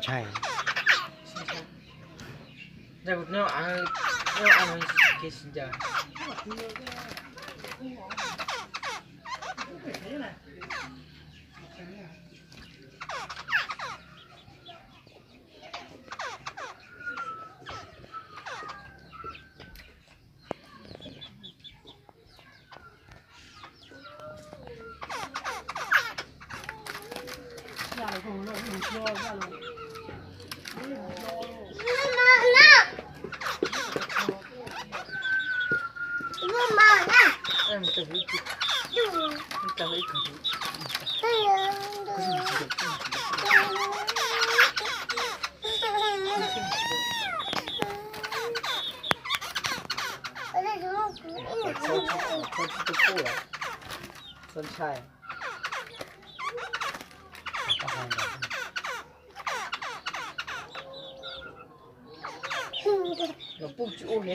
Ntshai. Ntshai kuv nyob av, nyob av kev sib ncaws. Txhob ntshai. Los puj tsis ua li.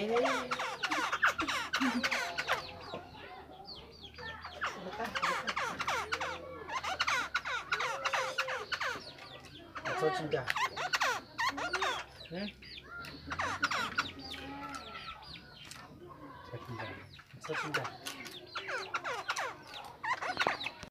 Txhob tsis nkag. Txhob tsis nkag.